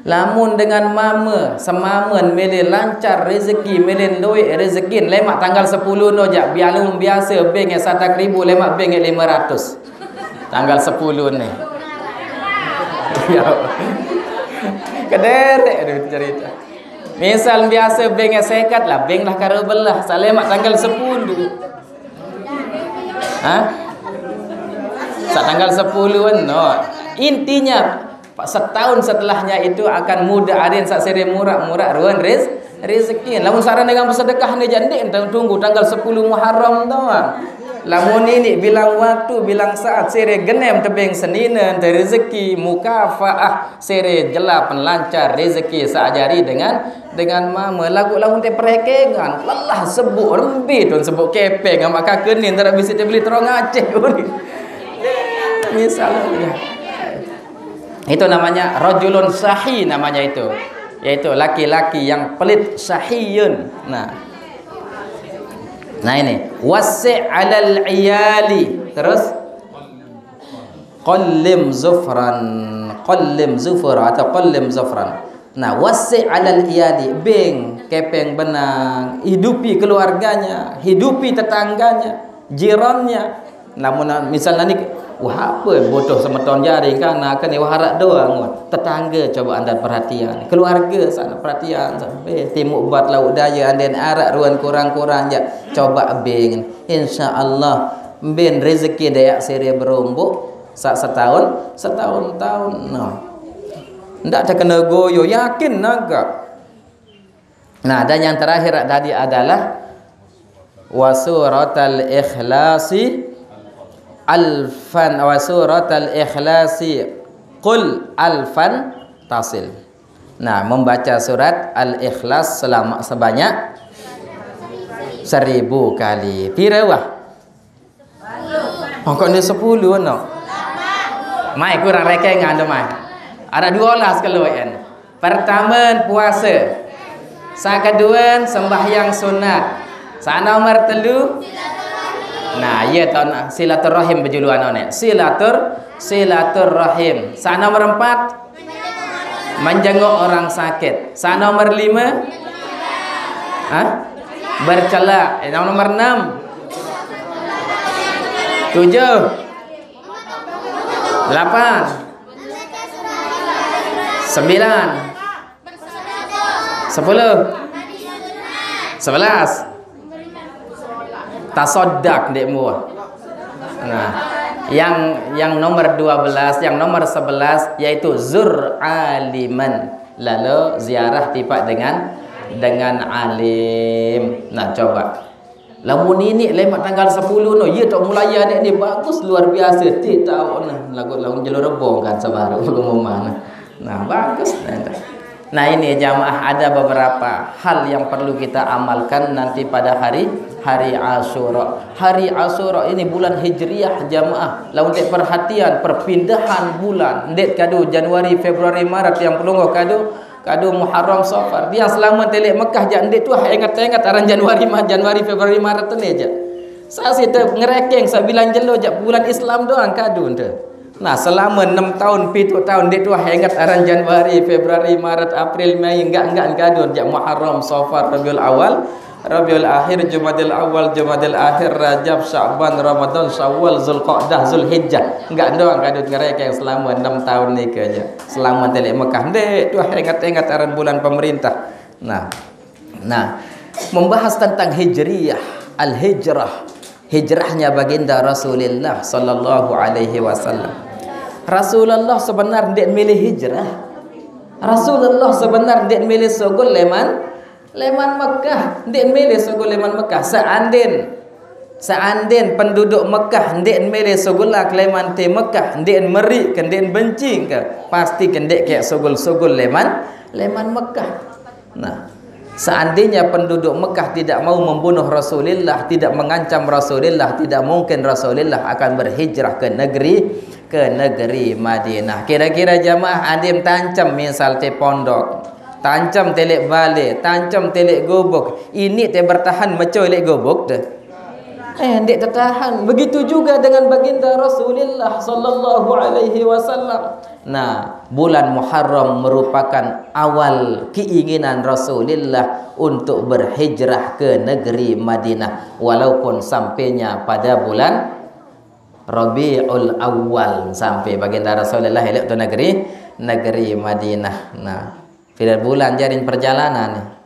Lamun dengan mama, semamen milih lancar rezeki, milih luik rezeki, lemak tanggal sepuluh no jak, bialun biasa beng satak ribu, lemak beng lima ratus. Tanggal sepuluh ni. Ya. Kederek ada cerita. Misal biasa beng sekat lah, beng lah karo belah, salemak tanggal sepuluh. Hah? Sa tanggal sepuluh no. Intinya, Pak, setahun setelahnya itu akan muda arin sak sere murak-murak ruan rez-, rezeki. Lamun saran dengan bersedekah ni jadi tunggu tanggal sepuluh Muharram tu. Lamun ini bilang waktu, bilang saat, sere genem tebeng senine, te rezeki, mukafaah, sere jela penlancar rezeki saajari dengan, dengan mama. Lagu lamun te perekengan, lelah sebut rembi tun sebut kepeng, amak kakenin, tak bisi te beli terong Aceh. Misalnya. Itu namanya rajulun sahi namanya itu. Yaitu laki-laki yang pelit, sahiyun. Nah. Nah ini, wasi' alal iyali. Terus qallim zufran, qallim zufra atau qallim zufran. Nah, wasi' alal iyali, beng kepeng benang, hidupi keluarganya, hidupi tetangganya, jirannya. Lamun misalnya ni, wah, apa butuh semeton jari kana kene, wah, arak doang, wah. Tetangga coba anda perhatian, keluarga sana perhatian, sampai timuk bat lauk daya, anda arak ruan kurang-kurang ja, coba beng. Insya Allah, ben rezeki dayak sire berombok, sa setahun, setahun-tahun. No. Ndak terkena goyo, yakin naga. Nah, dan yang terakhir tadi adalah wasuratal ikhlasi alfan, wasuratal ikhlasi qul alfan tasil. Nah, membaca surat Al-Ikhlas selama sebanyak seribu kali. Pira wah? Pokok ni sepuluh no. Mai kurang rekengan tu mai. Ada dua belas kalau en. Pertama puasa. Sakaduan sembahyang sunat. Sa nomor telu. Nah, iya tau nak silaturahim berjuluan ni. Silatur silaturahim. Sa nomor empat, menjenguk orang sakit. Sa nomor lima, hah? Bercela. Eh, nomor enam, tujuh, delapan, sembilan, sepuluh, sebelas. Tasodak dek mua. Nah, yang yang nomor dua belas, yang nomor sebelas yaitu zur aliman. Lalu ziarah tipak dengan dengan alim. Nah, coba. Lamun ini lemak tanggal sepuluh no, iya tak mulai adik ni bagus luar biasa. Ti tahu nah, lagu lagu jalur rebong kan sebaru pengumuman. Nah, bagus. Nah, itu. Nah, ini jamaah ada beberapa hal yang perlu kita amalkan nanti pada hari hari Asyura. Hari Asyura ini bulan Hijriah jamaah. Lamun tak perhatian perpindahan bulan, ndet kado Januari, Februari, Maret yang pelungguh kado kado Muharram, Safar. Dia selama telek Mekah jak ndet tuah ingat-ingat aran Januari, Ma- Januari, Februari, Maret tu ni je. Saya sih ngerekeng sabilan jelo jak bulan Islam doang kado nde. Nah, selama enam tahun, pitu tahun, ndik tuah ingat aran Januari, Februari, Maret, April, Mei, enggak enggak kadun jak Muharram, Safar, Rabiul Awal, Rabiul Akhir, Jumadil Awal, Jumadil Akhir, Rajab, Sya'ban, Ramadan, Syawal, Zulqa'dah, Zulhijjah. Enggak doang kadun ngerekeng selama enam tahun ni ke aja. Selama telek Mekah, ndik tuah ingat-ingat aran bulan pemerintah. Nah, nah, membahas tentang hijriyah, al-hijrah, hijrahnya baginda Rasulullah sallallahu alaihi wasallam. Rasulullah sebenar ndik milih hijrah. Rasulullah sebenar ndik milih sugul leman leman Mekah, ndik milih sugul leman Mekah. Seandin seandin penduduk Mekah ndik milih sugul leman te Mekah, ndik meri ke, ndik benci ke, pasti ke ndik ke sugul-sugul leman leman Mekah. Nah, seandainya penduduk Mekah tidak mau membunuh Rasulullah, tidak mengancam Rasulullah, tidak mungkin Rasulullah akan berhijrah ke negeri ke negeri Madinah. Kira-kira jamaah adim tancem misal te pondok, tancem telek bale, tancem telek gubuk. Ini te bertahan meco lek gubuk te. Eh, ndik tertahan. Begitu juga dengan baginda Rasulullah sallallahu alaihi wasallam. Nah, bulan Muharram merupakan awal keinginan Rasulullah untuk berhijrah ke negeri Madinah, walaupun sampainya pada bulan Rabiul Awal sampai baginda Rasulullah elok tu negeri negeri Madinah. Nah, pira bulan jarin perjalanan.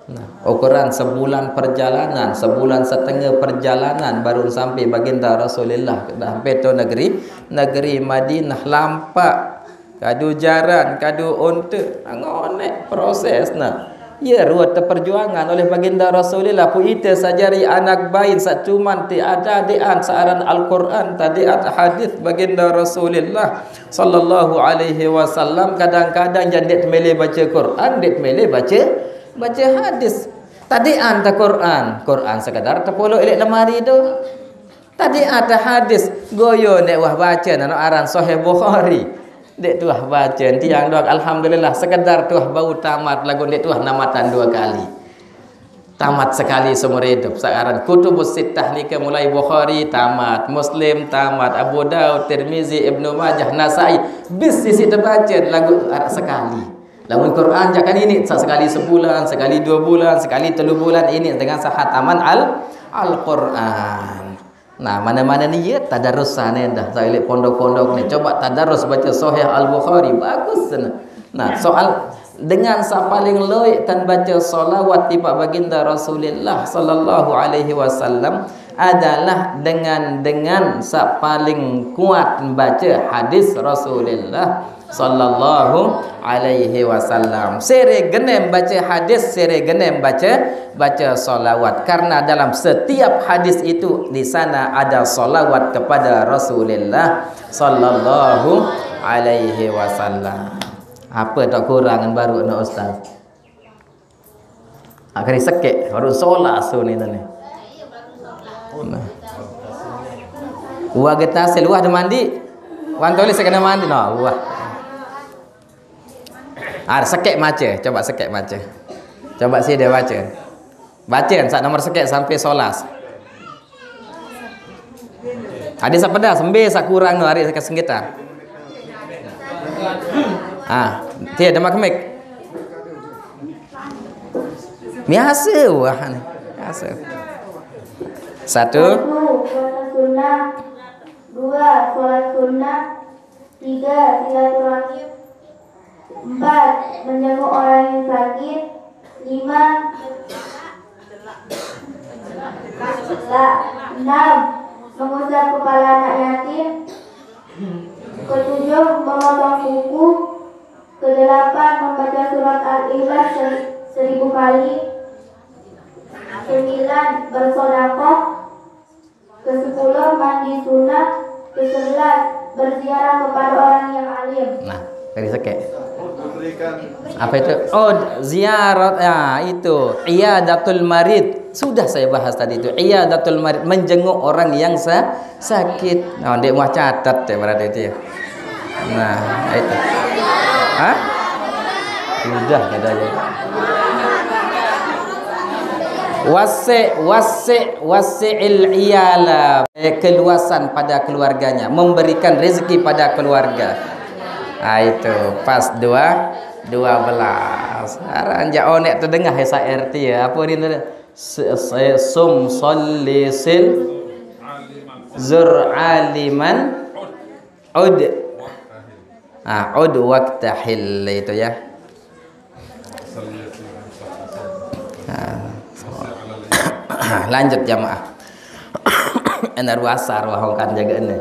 Nah, ukuran sebulan perjalanan, sebulan setengah perjalanan baru sampai baginda Rasulullah dah sampai tu negeri negeri Madinah lampak. Kadu jaran, kadu unta. Ngonek proses nah. Ya, ruwet perjuangan oleh baginda Rasulullah. Pu ite sajari anak bain sak cuman ti ada dean saaran Al-Quran, tadi ada hadis baginda Rasulullah sallallahu alaihi wasallam. Kadang-kadang jandet mele baca Quran, det mele baca baca hadis. Tadi anta Quran, Quran sekadar tepolo elek lemari tu. Tadi ada hadis, goyo nek wah baca nano aran Sahih Bukhari. Dek tuah baca, tiang doang alhamdulillah sekedar tuah bau tamat lagu dek tuah namatan dua kali. Tamat sekali seumur hidup. Sekarang Kutubus Sittah ni ke mulai Bukhari tamat, Muslim tamat, Abu Daud, Tirmizi, Ibnu Majah, Nasai. Bis sisi terbaca lagu arak sekali. Lamun Quran jak kan ini sekali sebulan, sekali dua bulan, sekali telu bulan ini dengan sahataman al Al-Quran. Nah, mana-mana ni ya tadarus sana dah. Saya pondok-pondok ni coba tadarus baca Sahih Al-Bukhari, bagus sana. Nah, soal dengan sa paling loik tan baca salawat tiba baginda Rasulullah sallallahu alaihi wasallam adalah dengan dengan sa paling kuat baca hadis Rasulullah sallallahu alaihi wasallam. Sere genem baca hadis, sere genem baca baca salawat. Karena dalam setiap hadis itu di sana ada salawat kepada Rasulullah sallallahu alaihi wasallam. Apa tak kurang baru nak ustaz? Akhirnya sekek, baru solat sunni tadi. Nah. Wa getasil, wah dah mandi. Wan tulis kena mandi, no, wah. Ah, sekek maca, coba sekek maca. Coba sih dia baca. Baca sa nomor sekek sampai solas. Ada sa pedas, embe sa kurang no hari sa sengketa. Ah, dia ada mak kemik. Biasa wah ni. Biasa. Satu. Satu, puasa sunnah. Dua, sholat sunnah. Tiga, silaturahim. Empat, menjenguk orang yang sakit. Lima, la- enam, mengusap kepala anak yatim. Ketujuh, memotong kuku. Kedelapan, membaca surat Al-Ikhlas ser- seribu kali. Sembilan, bersodakoh. Kesepuluh, mandi sunnah. Kesebelas, berziarah kepada orang yang alim. Nah, dari sekek. Apa itu? Oh, ziarah, ya, itu. Iyadatul marid. Sudah saya bahas tadi itu. Iyadatul marid, menjenguk orang yang sa- sakit. Oh, ndik mau catat ya berarti itu ya. Nah, itu. Hah? Sudah katanya. Wasi, wasi, wasi'il iyala. Eh, keluasan pada keluarganya, memberikan rezeki pada keluarga. Ah, itu pas dua, dua belas. Arang ja onek terdengar ya sa R T ya. Apa ni tu? Se- se- Sum salli sil zur aliman ud. Ah, ud waktahil itu ya. Ah, so- Lanjut jamaah. Enar wasar wahong kan jaga ini.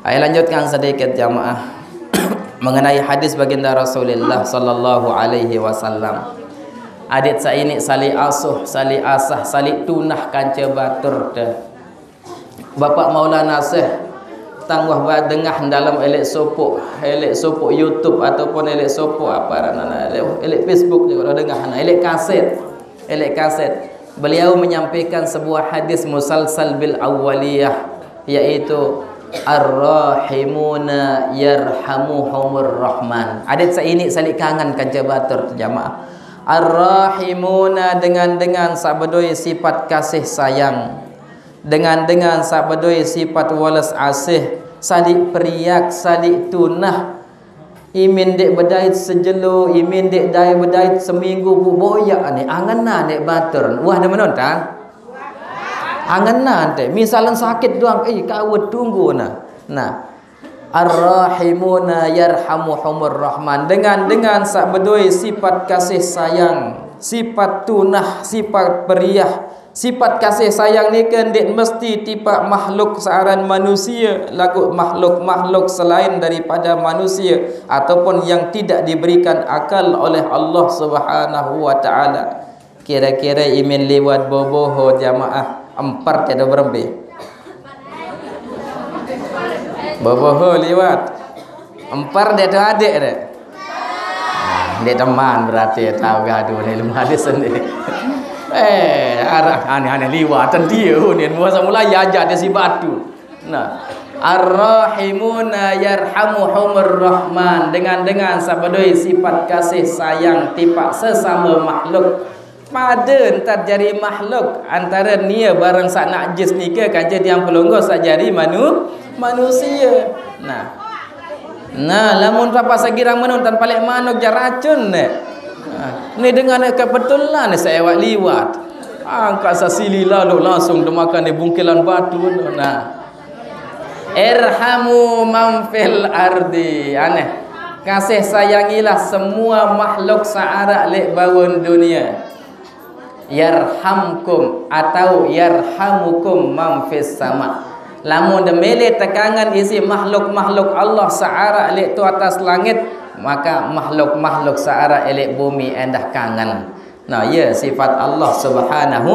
Ayo lanjutkan sedikit jamaah. Mengenai hadis baginda Rasulullah sallallahu alaihi wasallam. Adit sa ini sali asuh, sali asah, sali tunah kanca batur teh. Bapak Maulana Syekh tangguh ba- dengah dalam elek sopok, elek sopok YouTube ataupun elek sopok apa ranana, elek, elek Facebook juga dengah, nah, elek kaset, elek kaset. Beliau menyampaikan sebuah hadis musalsal bil awwaliyah, yaitu ar-rahimuna yarhamuhumur rahman. Adit sa ini salik kangan kanca batur tu jamaah. Ar-rahimuna dengan dengan sabedoi sifat kasih sayang. Dengan dengan sabedoi sifat welas asih, salik periak, salik tunah. Imin dek bedait sejelo, imin dek dai bedait seminggu bu boyak ni. Angenan dek batur. Wah, dah menonton? Angenan dek. Misalnya sakit doang, eh, kau tunggu nah. Nah. Ar-rahimuna yarhamuhumur rahman. Dengan dengan sabedoi sifat kasih sayang, sifat tunah, sifat periah. Sifat kasih sayang ni kan dek mesti tipak makhluk searan manusia, lagu makhluk-makhluk selain daripada manusia ataupun yang tidak diberikan akal oleh Allah Subhanahu wa taala. Kira-kira imin liwat boboho jamaah empat atau berembe? Boboho liwat. Empar dia tu adik dia. Dia teman berarti tahu gaduh ni ilmu hadis sendiri. Eh, arah aneh-aneh liwatan dia ni. Masa mula ya aja dia si batu. Nah, ar-rahimuna yarhamuhumur rahman. Dengan dengan sabedoi sifat kasih sayang tipak sesama makhluk. Pada entar jari makhluk antara nia barang sak najis nika kaja tiang pelungguh sak jari manu manusia. Nah. Nah, lamun papa sagirang menun tan palek manuk ja racun ne. Nah, ni dengan kebetulan ne seewak liwat. Angkat sasili lalu langsung demakan di bungkilan batu. Nah. Irhamu man fil ardi. Aneh. Kasih sayangilah semua makhluk saarak lek baun dunia. Yarhamkum atau yarhamukum man fis sama. Lamun de mele tekangan isi makhluk-makhluk Allah saarak lek tu atas langit, maka makhluk-makhluk saarak lek bumi endah kangen. Nah, ya sifat Allah Subhanahu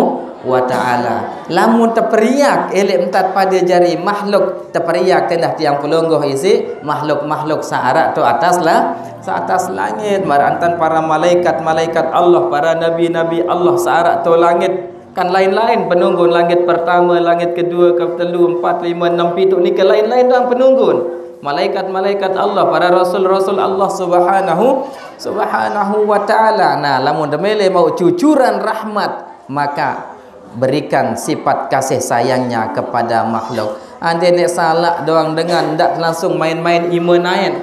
wa taala. Lamun teperiak elek entat pada jari makhluk, teperiak endah tiang pelungguh isi makhluk-makhluk saarak tu atas lah, saatas langit. Marantan para malaikat-malaikat Allah, para nabi-nabi Allah saarak tu langit. Kan lain-lain penunggun langit pertama, langit kedua, ketelu, empat, lima, enam, pitu ni ke lain-lain doang penunggun. Malaikat-malaikat Allah, para rasul-rasul Allah Subhanahu Subhanahu wa taala. Nah, lamun demele mau cucuran rahmat, maka berikan sifat kasih sayangnya kepada makhluk. Ande nek salak doang dengan ndak langsung main-main iman ain.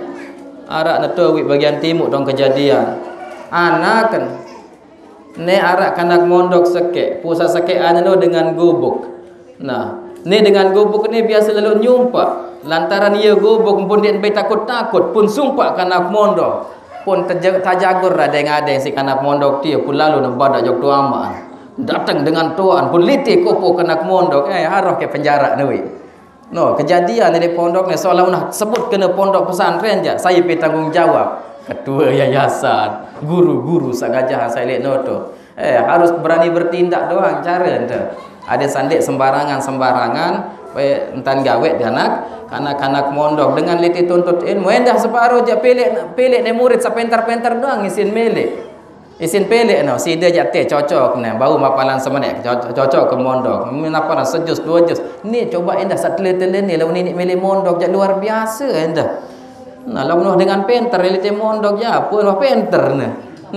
Arak neto wik bagian timur dong kejadian. Anaken ne arak kanak mondok sekek, pusa sekek anu dengan gubuk. Nah, ni dengan gubuk ni biasa lalu nyumpak. Lantaran ia gubuk pun dia lebih takut-takut, pun sumpak kanak mondok. Pun teja- tajagur ada yang ada si kanak mondok dia pun lalu ne badak jok tu aman. Datang dengan tuan pun liti kupu kanak mondok. Eh, haroh ke penjara nui. No, kejadian di pondok ni seolah-olah sebut kena pondok pesantren je. Saya pi tanggungjawab. Ketua yayasan, guru-guru sagajah saya lek no tu. Eh, harus berani bertindak doang cara ente. Ada sandik sembarangan-sembarangan, eh, entan gawe di anak, kanak-kanak mondok dengan liti tuntut ilmu. Endah separuh je pilih, pilih ni murid sepintar-pintar doang isin milik. Isin pelek no, sida jak teh cocok ne, bau mapalan semenek, co- cocok ke mondok. Mapalan sejus, dua jus. Ni coba endah satele-tele ni, lalu ni milih mondok jak luar biasa endah. Nah, lalu noh dengan penter, elit mondok ya, apa noh penter ne.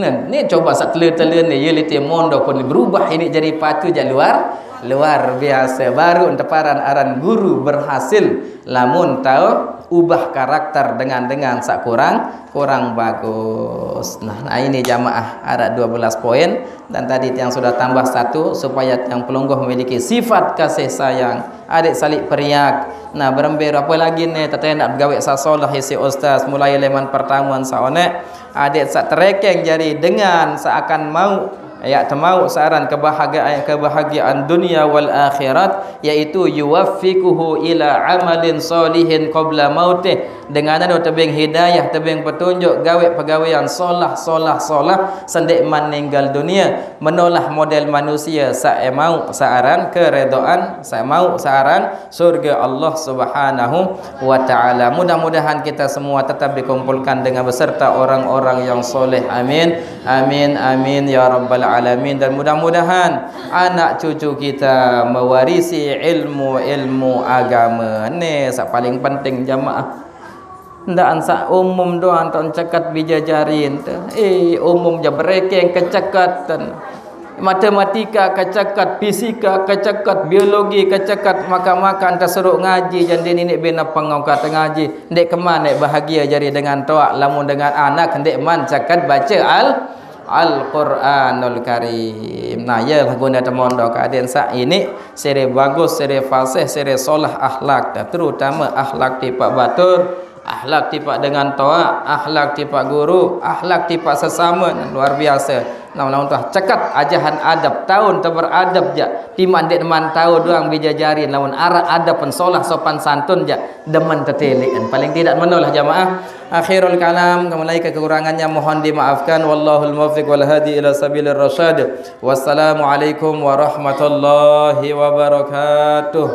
Nah, ni coba satele-tele ni, elit mondok pun berubah ini jadi patu jak luar, luar biasa. Baru teparan aran guru berhasil. Lamun tau ubah karakter dengan-dengan sak kurang, kurang bagus. Nah, nah ini jamaah ada dua belas poin dan tadi yang sudah tambah satu supaya yang pelungguh memiliki sifat kasih sayang. Adik salik periak. Nah, berembe apa lagi ni? Tadi nak begawe sasolah isi ustaz mulai leman pertama saonek. Adik sak terekeng jari dengan seakan mau ya temau saran kebahagiaan kebahagiaan dunia wal akhirat, yaitu yuwaffiquhu ila amalin solihin qabla mautih. Dengan anu tebing hidayah, tebing petunjuk, gawe pegawean solah, solah, solah sendek meninggal dunia. Menolah model manusia sak emau saaran keredoan, sak emau saaran surga Allah Subhanahu wa taala. Mudah-mudahan kita semua tetap dikumpulkan dengan beserta orang-orang yang soleh. Amin. Amin, amin ya rabbal alamin. Dan mudah-mudahan anak cucu kita mewarisi ilmu-ilmu agama. Ni sak paling penting jamaah. Ndak ansak umum doang tak cekat bija jari ente. Eh, umum je berekeng kecekat ten. Matematika kecekat, fisika kecekat, biologi kecekat, makan-makan tersuruh ngaji, jadi nini bina pengangkat ngaji. Ndek keman ndek bahagia jari dengan toak, lamun dengan anak ndek man cekat baca al Al-Quranul Karim. Nah, ya lah guna temondok adik sak ini sere bagus, sere fasih, sere solah akhlak, terutama akhlak tipak batur, akhlak tipak dengan toak, akhlak tipak guru, akhlak tipak sesama. Nah, luar biasa. Nah, nah, tuah cekat ajahan adab, tahun teberadab ja. Timan dek man tahu doang bija jari, lamun arak adab pen solah sopan santun ja. Demen tetelik kan. Paling tidak menolah jamaah. Akhirul kalam, kemulai kekurangannya mohon dimaafkan. Wallahul muwaffiq wal hadi ila sabilir rasyad. Wassalamualaikum warahmatullahi wabarakatuh.